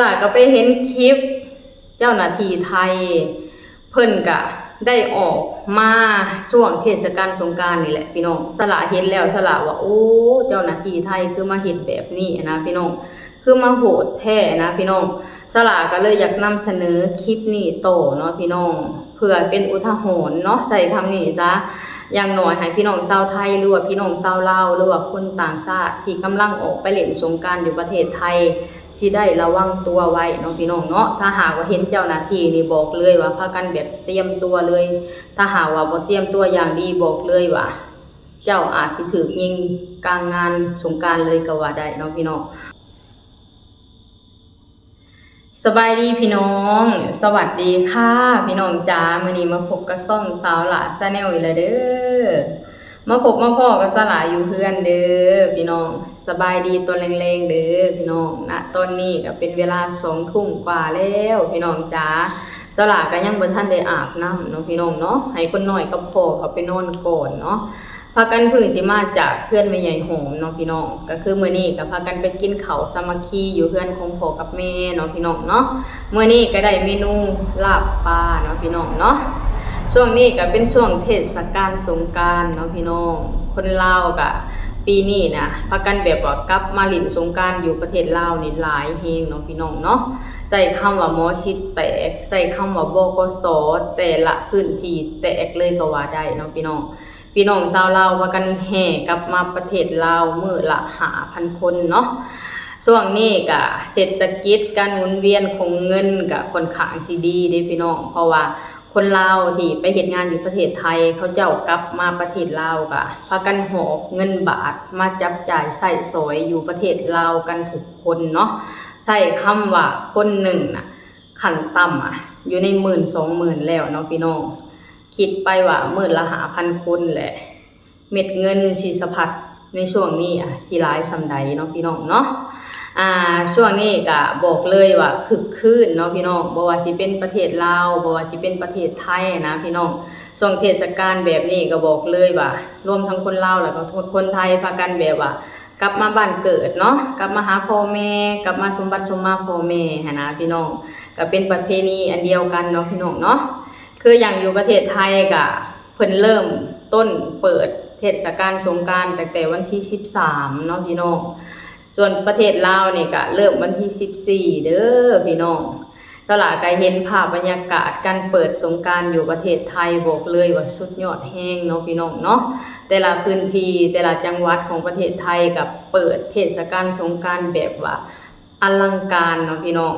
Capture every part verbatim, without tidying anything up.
สลาก็ไปเห็นคลิปเจ้าหน้าที่ไทย เพิ่นก็ได้ออกมาช่วงเทศกาลสงกรานต์นี่แหละพี่น้อง สลาเห็นแล้วสลาว่า โอ้ เจ้าหน้าที่ไทยคือมาเฮ็ดแบบนี้นะพี่น้อง คือมาโหดแท้นะพี่น้อง สลาก็เลยอยากนำเสนอคลิปนี้ต่อเนาะพี่น้อง เพื่อเป็นอุทาหรณ์เนาะ ใช้คำนี้ซะ อย่างน้อยให้พี่น้องชาวไทย หรือว่าพี่น้องชาวลาว หรือว่าคนต่างชาติที่กำลังออกไปเล่นสงกรานต์อยู่ประเทศไทย สิได้ระวังตัวไว้เนาะพี่น้องเนาะ ถ้าหากว่าเห็นเจ้าหน้าที่นี่บอกเลยว่าพากันแบบเตรียมตัวเลย ถ้าหากว่าบ่เตรียมตัวอย่างดีบอกเลยว่า เจ้าอาจสิถูกยิงกลางงานสงกรานต์เลยก็ว่าได้เนาะพี่น้อง สบายดีพี่น้อง สวัสดีค่ะพี่น้องจ๋า มื้อนี้มาพบกับช่องสาวหล่าแชนแนลอีกแล้วเด้อ มาพบมาพ้อกับสาวหล่าอยู่เฮือนเด้อพี่น้อง สบายดีตอนแลงๆเด้อพี่น้อง ณ ตอนนี้ก็เป็นเวลาสองทุ่มกว่าแล้วพี่น้องจ๋า สาวหล่าก็ยังบ่ทันได้อาบน้ำเนาะพี่น้องเนาะ ให้คนน้อยกับพ่อเขาไปนอนก่อนเนาะ พากันเพิ่งสิมาจากเฮือนแม่ใหญ่หอมเนาะพี่น้อง ก็คือมื้อนี้ก็พากันไปกินข้าวสามัคคีอยู่เฮือนของพ่อกับแม่เนาะพี่น้องเนาะ มื้อนี้ก็ได้เมนูลาบปลาเนาะพี่น้องเนาะ ช่วงนี้ก็เป็นช่วงเทศกาลสงกรานต์เนาะพี่น้อง คนลาวก็ปีนี้นะ พากันแบบว่ากลับมาเล่นสงกรานต์อยู่ประเทศลาวนี่หลายแฮงเนาะพี่น้องเนาะ ใช้คำว่าหมอชิดแตก ใช้คำว่า บกส แต่ละพื้นที่แตกเลยก็ว่าได้เนาะพี่น้อง พี่น้องชาวลาวพากันแห่กลับมาประเทศลาวมื้อละห้าพันคนเนาะ ช่วงนี้ก็เศรษฐกิจการหมุนเวียนของเงินก็ค่อนข้างสิดีเด้พี่น้อง เพราะว่าคนลาวที่ไปเฮ็ดงานอยู่ประเทศไทย เขาเจ้ากลับมาประเทศลาวก็พากันหอบเงินบาทมาจับจ่ายใช้สอยอยู่ประเทศลาวกันทุกคนเนาะ ใช้คำว่าคนหนึ่งน่ะ ขั้นต่ำอะ อยู่ในหมื่นสองหมื่นแล้วเนาะพี่น้อง คิดไปว่ามื้อละห้าพันคนแหละ เม็ดเงินสิสะพัดในช่วงนี้อะ สิหลายส่ำใดเนาะพี่น้องเนาะ อ่า ช่วงนี้ก็บอกเลยว่าคึกคืนเนาะพี่น้อง บ่ว่าสิเป็นประเทศลาว บ่ว่าสิเป็นประเทศไทยนะพี่น้อง ช่วงเทศกาลแบบนี้ก็บอกเลยว่า รวมทั้งคนลาวแล้วก็คนไทยพากันแบบว่า กลับมาบ้านเกิดเนาะ กลับมาหาพ่อแม่ กลับมาสมบัติสมมาพ่อแม่หั้นนะพี่น้อง ก็เป็นประเพณีอันเดียวกันเนาะพี่น้องเนาะ คืออย่างอยู่ประเทศไทยก็เพิ่นเริ่มต้นเปิดเทศกาลสงกรานต์ตั้งแต่วันที่สิบสามเนาะพี่น้อง ส่วนประเทศลาวนี่ก็เริ่มวันที่สิบสี่เด้อพี่น้อง สาวหล่าก็เห็นภาพบรรยากาศการเปิดสงกรานต์อยู่ประเทศไทย บอกเลยว่าสุดยอดแฮงเนาะพี่น้องเนาะ แต่ละพื้นที่แต่ละจังหวัดของประเทศไทยก็เปิดเทศกาลสงกรานต์แบบว่าอลังการเนาะพี่น้อง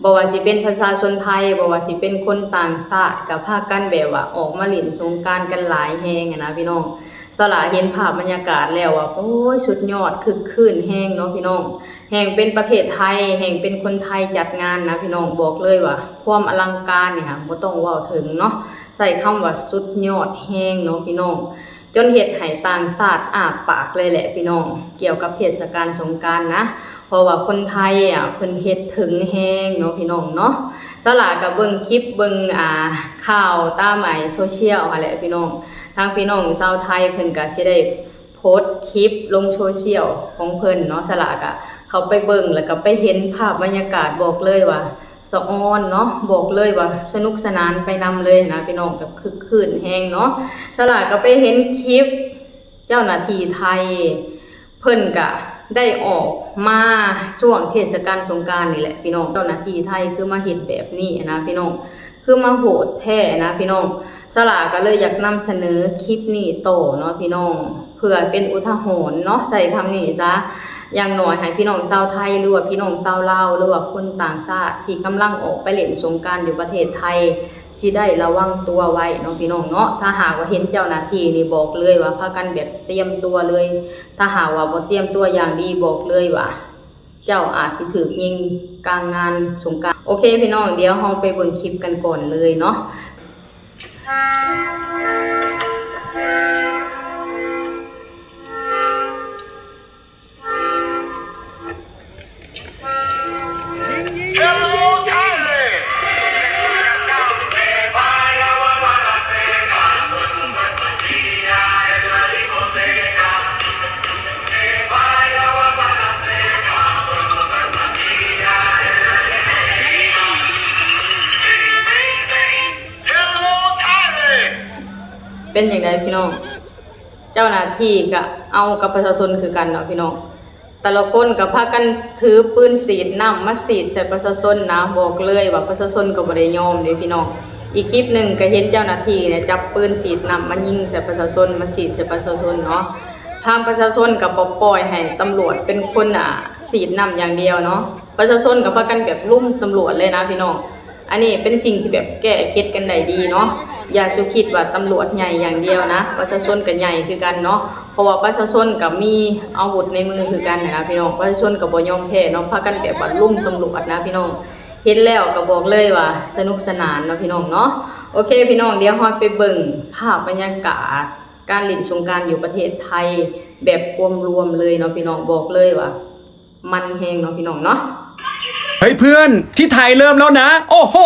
บ่ว่าสิเป็นประชาชนไทย บ่ว่าสิเป็นคนต่างชาติ ก็พากันแบบว่าออกมาเล่นสงกรานต์กันหลายแฮงหั้นนะพี่น้อง สาวหล่าเห็นภาพบรรยากาศแล้วว่า โอ้ย สุดยอด คึกคืนแฮงเนาะพี่น้อง แฮ่งเป็นประเทศไทย แฮ่งเป็นคนไทยจัดงานนะพี่น้อง บอกเลยว่าความอลังการนี่ค่ะ บ่ต้องเว้าถึงเนาะ ใช้คำว่าสุดยอดแฮงเนาะพี่น้อง จนเฮ็ดให้ต่างชาติอ้าปากเลยแหละพี่น้อง เกี่ยวกับเทศกาลสงกรานต์นะ เพราะว่าคนไทยอะ เพิ่นเฮ็ดถึงแฮงเนาะพี่น้องเนาะ สาวหล่าก็เบิ่งคลิป เบิ่ง อ่า ข่าวตามไอ้โซเชียลหั้นแหละพี่น้อง ทางพี่น้องชาวไทยเพิ่นก็สิได้ โพสต์คลิปลงโซเชียลของเพิ่นเนาะ สาวหล่าก็เข้าไปเบิ่ง แล้วก็ไปเห็นภาพบรรยากาศ บอกเลยว่าสะออนเนาะ บอกเลยว่าสนุกสนานไปนำเลยนะพี่น้อง แบบคึกคืนแฮงเนาะ สาวหล่าก็ไปเห็นคลิปเจ้าหน้าที่ไทย เพิ่นก็ได้ออกมาช่วงเทศกาลสงกรานต์นี่แหละพี่น้อง เจ้าหน้าที่ไทยคือมาเฮ็ดแบบนี้นะพี่น้อง คือมาโหดแท้นะพี่น้อง สาวหล่าก็เลยอยากนำเสนอคลิปนี้ต่อเนาะพี่น้อง เพื่อเป็นอุทาหรณ์เนาะ ใช้คำนี้ซะ อย่างน้อยให้พี่น้องชาวไทย หรือว่าพี่น้องชาวลาว หรือว่าคนต่างชาติที่กำลังออกไปเล่นสงกรานต์อยู่ประเทศไทย สิได้ระวังตัวไว้เนาะพี่น้องเนาะ ถ้าหากว่าเห็นเจ้าหน้าที่นี่บอกเลยว่าพากันแบบเตรียมตัวเลย ถ้าหากว่าบ่เตรียมตัวอย่างดีบอกเลยว่า เจ้าอาจสิถูกยิงกลางงานสงกรานต์ โอเคพี่น้อง เดี๋ยวเราไปเบิ่งคลิปกันก่อนเลยเนาะ เป็นจั่งใดพี่น้อง เจ้าหน้าที่ก็เอากับประชาชนคือกันเนาะพี่น้อง แต่ละคนก็พากันถือปืนฉีดน้ำมาฉีดใส่ประชาชนนะ บอกเลยว่าประชาชนก็บ่ได้ยอมเด้พี่น้อง อีกคลิปหนึ่งก็เห็นเจ้าหน้าที่เนี่ยจับปืนฉีดน้ำมายิงใส่ประชาชน มาฉีดใส่ประชาชนเนาะ ทางประชาชนก็บ่ปล่อยให้ตำรวจเป็นคนอ่าฉีดน้ำอย่างเดียวเนาะ ประชาชนก็พากันแบบรุมตำรวจเลยนะพี่น้อง อันนี้เป็นสิ่งที่แบบแก้เข็ดกันได้ดีเนาะ อย่าสุคิดว่าตำรวจใหญ่อย่างเดียวนะ ประชาชนก็ใหญ่คือกันเนาะ เพราะว่าประชาชนก็มีอาวุธในมือคือกันนะพี่น้อง ประชาชนก็บ่ยอมแพ้เนาะ พากันแบบว่ารุมตำรวจนะพี่น้อง เห็นแล้วก็บอกเลยว่าสนุกสนานเนาะพี่น้องเนาะ โอเคพี่น้อง เดี๋ยวเราไปเบิ่งภาพบรรยากาศการเล่นสงกรานต์อยู่ประเทศไทยแบบรวมๆเลยเนาะพี่น้อง บอกเลยว่ามันแฮงเนาะพี่น้องเนาะ เฮ้ยเพื่อน ที่ไทยเริ่มแล้วนะ โอ้โห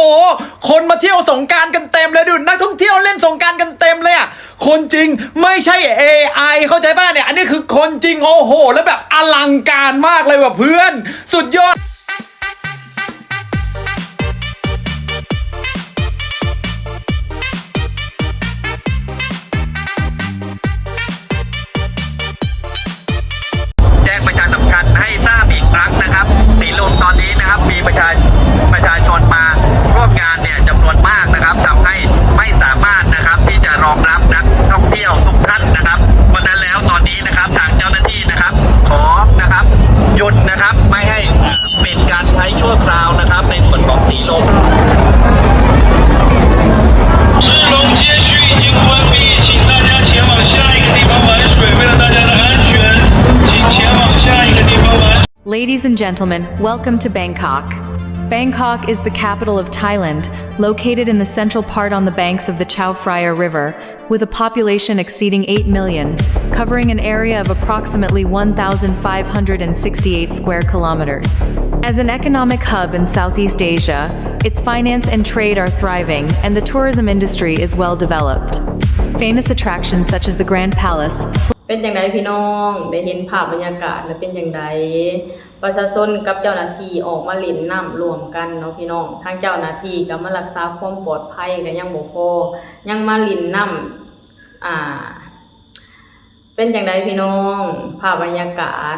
คนมาเที่ยวสงกรานต์กันเต็มเลยดูนักท่องเที่ยวเล่นสงกรานต์กันเต็มเลยอ่ะ คนจริงไม่ใช่ เอไอ เข้าใจป่ะเนี่ย อันนี้คือคนจริง โอ้โห แล้วแบบอลังการมากเลยว่ะเพื่อน สุดยอด แจ้งประชาสัมพันธ์ให้ทราบอีกครั้งนะครับ สีลมตอนนี้นะครับมีประชาประชาชนมาร่วมงานเนี่ยจำนวนมากนะครับทำให้ไม่สามารถนะครับที่จะรองรับนักท่องเที่ยวทุกท่านนะครับ เพราะฉะนั้นแล้วตอนนี้นะครับทางเจ้าหน้าที่นะครับ ขอนะครับหยุดนะครับไม่ให้อ่าปิดการใช้ชั่วคราวนะครับในส่วนของสีลม 赤龙街区已经关闭，请大家前往下一个地方玩水。为了大家的安全，请前往下一个地方玩水。 Ladies and gentlemen, welcome to Bangkok. Bangkok is the capital of Thailand, located in the central part on the banks of the Chao Phraya River, with a population exceeding eight million, covering an area of approximately one thousand five hundred sixty-eight square kilometers. As an economic hub in Southeast Asia, its finance and trade are thriving, and the tourism industry is well developed. Famous attractions such as the Grand Palace, เป็นจั่งใดพี่น้อง ได้เห็นภาพบรรยากาศแล้วเป็นจั่งใด ประชาชนกับเจ้าหน้าที่ออกมาเล่นน้ำร่วมกันเนาะพี่น้อง ทางเจ้าหน้าที่ก็มารักษาความปลอดภัยก็ยังบ่พอ ยังมาเล่นน้ำอ่า เป็นจั่งใดพี่น้อง ภาพบรรยากาศ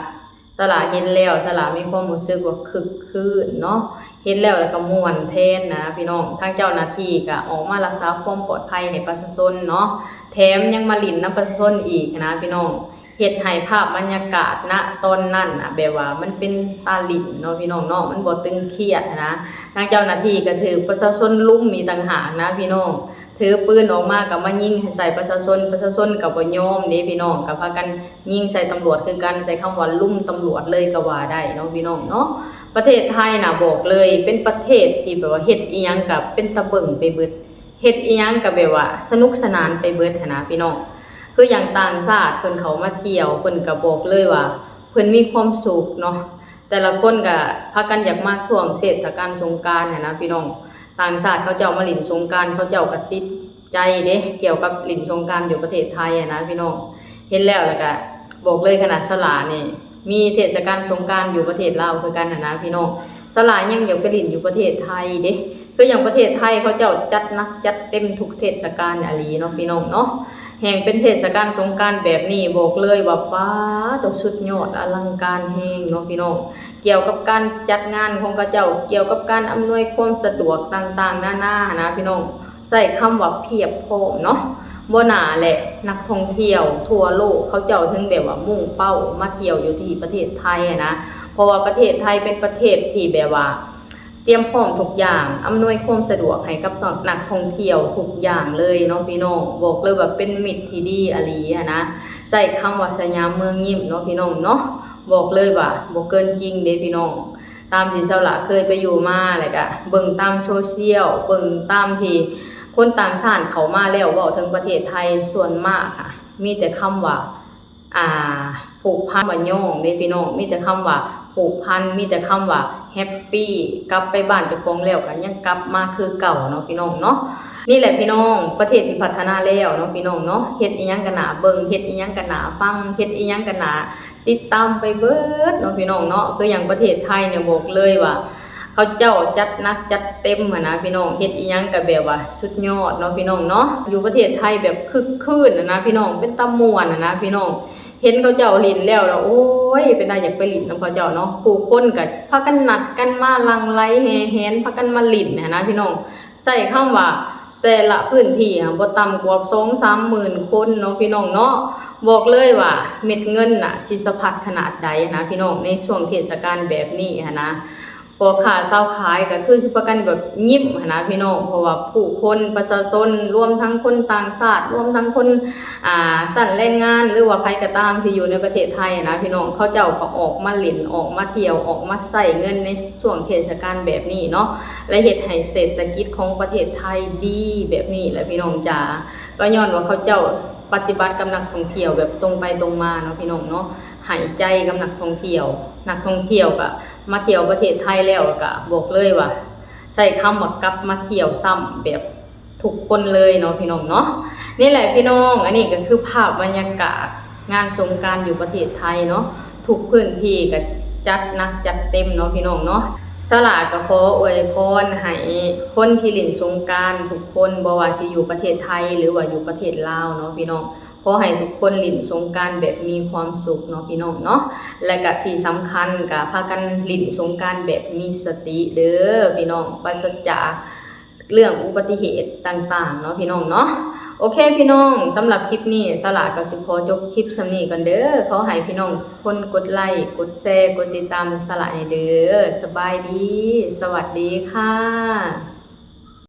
สลาเห็นแล้ว สลามีความรู้สึกว่าคึกคืนเนาะ เห็นแล้วแล้วก็ม่วนแทนนะพี่น้อง ทางเจ้าหน้าที่ก็ออกมารักษาความปลอดภัยให้ประชาชนเนาะ แถมยังมาเล่นนำประชาชนอีกนะพี่น้อง เฮ็ดให้ภาพบรรยากาศ ณ ตอนนั้นนะ แบบว่ามันเป็นตาเล่นเนาะพี่น้องเนาะ มันบ่ตึงเครียดนะ ทางเจ้าหน้าที่ก็ถืกประชาชนรุมอีกต่างหากนะพี่น้อง ถือปืนออกมาก็มายิงใส่ประชาชน ประชาชนก็บ่ยอมเด้พี่น้อง ก็พากันยิงใส่ตำรวจคือกัน ใช้คำว่ารุมตำรวจเลยก็ว่าได้เนาะพี่น้องเนาะ ประเทศไทยน่ะบอกเลยเป็นประเทศที่แบบว่าเฮ็ดอิหยังก็เป็นตาเบิ่งไปเบิด เฮ็ดอิหยังก็แบบว่าสนุกสนานไปเบิดหั้นนะพี่น้อง คืออย่างต่างชาติเพิ่นเข้ามาเที่ยว เพิ่นก็บอกเลยว่าเพิ่นมีความสุขเนาะ แต่ละคนก็พากันอยากมาช่วงเทศกาลสงกรานต์หั้นนะพี่น้อง ต่างชาติเขาเจ้ามาเล่นสงกรานต์ เขาเจ้าก็ติดใจเด้ เกี่ยวกับเล่นสงกรานต์อยู่ประเทศไทยหั้นนะพี่น้อง เห็นแล้วแล้วก็บอกเลยขนาดสลานี่มีเทศกาลสงกรานต์อยู่ประเทศลาวคือกันหั้นนะพี่น้อง สลายังอยากไปเล่นอยู่ประเทศไทยเด้ คืออย่างประเทศไทยเขาเจ้าจัดหนักจัดเต็มทุกเทศกาลอีหลีเนาะพี่น้องเนาะ แฮ่งเป็นเทศกาลสงกรานต์แบบนี้บอกเลยว่าป๊าดโตสุดยอดอลังการแฮงเนาะพี่น้อง เกี่ยวกับการจัดงานของเขาเจ้า เกี่ยวกับการอำนวยความสะดวกต่างๆนานาหั้นนะพี่น้อง ใช้คำว่าเพียบพร้อมเนาะ บ่น่าแหละ นักท่องเที่ยวทั่วโลกเขาเจ้าถึงแบบว่ามุ่งเป้ามาเที่ยวอยู่ที่ประเทศไทยหั้นนะ เพราะว่าประเทศไทยเป็นประเทศที่แบบว่า เตรียมพร้อมทุกอย่าง อำนวยความสะดวกให้กับนักท่องเที่ยวทุกอย่างเลยเนาะพี่น้อง บอกเลยว่าเป็นมิตรที่ดีอีหลีหั้นนะ ใช้คำว่าสยามเมืองยิ้มเนาะพี่น้องเนาะ บอกเลยว่าบ่เกินจริงเด้พี่น้อง ตามที่สาวหลาเคยไปอยู่มาแล้วก็เบิ่งตามโซเชียล เบิ่งตามที่คนต่างชาติเข้ามาแล้วเว้าถึงประเทศไทยส่วนมากอะ มีแต่คำว่า อ่า ผูกพันว่าย่องเด้พี่น้อง มีแต่คำว่าผูกพัน มีแต่คำว่าแฮปปี้ กลับไปบ้านเจ้าของแล้วก็ยังกลับมาคือเก่าเนาะพี่น้องเนาะ นี่แหละพี่น้อง ประเทศที่พัฒนาแล้วเนาะพี่น้องเนาะ เฮ็ดอิหยังก็น่าเบิ่ง เฮ็ดอิหยังก็น่าฟัง เฮ็ดอิหยังก็น่าติดตามไปเบิดเนาะพี่น้องเนาะ คืออย่างประเทศไทยเนี่ยบอกเลยว่า เขาเจ้าจัดหนักจัดเต็มหั้นนะพี่น้อง เฮ็ดอิหยังก็แบบว่าสุดยอดเนาะพี่น้องเนาะ อยู่ประเทศไทยแบบคึกคื้นหั้นนะพี่น้อง เป็นตาม่วนหั้นนะพี่น้อง เห็นเขาเจ้าหลิ้นแล้วแล้ว โอ้ย เป็นตาอยากไปหลิ้นนำเขาเจ้าเนาะ ผู้คนก็พากันนัดกันมาหลั่งไหลแห่แหนพากันมาหลิ้นหั้นนะพี่น้อง ใช้คำว่าแต่ละพื้นที่หั้นบ่ต่ำกว่าสองสามหมื่นคนเนาะพี่น้องเนาะ บอกเลยว่าเม็ดเงินน่ะสิสะพัดขนาดใดหั้นนะพี่น้อง ในช่วงเทศกาลแบบนี้หั้นนะ พ่อค้าชาวขายก็คือสิพากันแบบยิ้มหั้นนะพี่น้อง เพราะว่าผู้คนประชาชน รวมทั้งคนต่างชาติ รวมทั้งคน อ่า ชั้นแรงงาน หรือว่าใครก็ตามที่อยู่ในประเทศไทยนะพี่น้อง เขาเจ้าก็ออกมาหลิ้น ออกมาเที่ยว ออกมาใช้เงินในช่วงเทศกาลแบบนี้เนาะ และเฮ็ดให้เศรษฐกิจของประเทศไทยดีแบบนี้แหละพี่น้องจ๋า ก็ย้อนว่าเขาเจ้าปฏิบัติกับนักท่องเที่ยวแบบตรงไปตรงมาเนาะพี่น้องเนาะ ให้ใจกับนักท่องเที่ยว นักท่องเที่ยวก็มาเที่ยวประเทศไทยแล้วก็บอกเลยว่า ใช้คำว่ากลับมาเที่ยวซ้ำแบบทุกคนเลยเนาะพี่น้องเนาะ นี่แหละพี่น้อง อันนี้ก็คือภาพบรรยากาศงานสงกรานต์อยู่ประเทศไทยเนาะ ทุกพื้นที่ก็จัดหนักจัดเต็มเนาะพี่น้องเนาะ สลาก็ขออวยพรให้คนที่หลิ้นสงกรานต์ทุกคน บ่ว่าสิอยู่ประเทศไทยหรือว่าอยู่ประเทศลาวเนาะพี่น้อง ขอให้ทุกคนหลิ้นสงกรานต์แบบมีความสุขเนาะพี่น้องเนาะ และก็ที่สำคัญก็พากันหลิ้นสงกรานต์แบบมีสติเด้อพี่น้อง ปราศจากเรื่องอุบัติเหตุต่างๆเนาะพี่น้องเนาะ โอเคพี่น้อง สำหรับคลิปนี้สลาก็สิขอจบคลิปส่ำนี้ก่อนเด้อ ขอให้พี่น้องทุกคนกดไลค์ กดแชร์ กดติดตามสลาแหน่เด้อ สบายดี สวัสดีค่ะ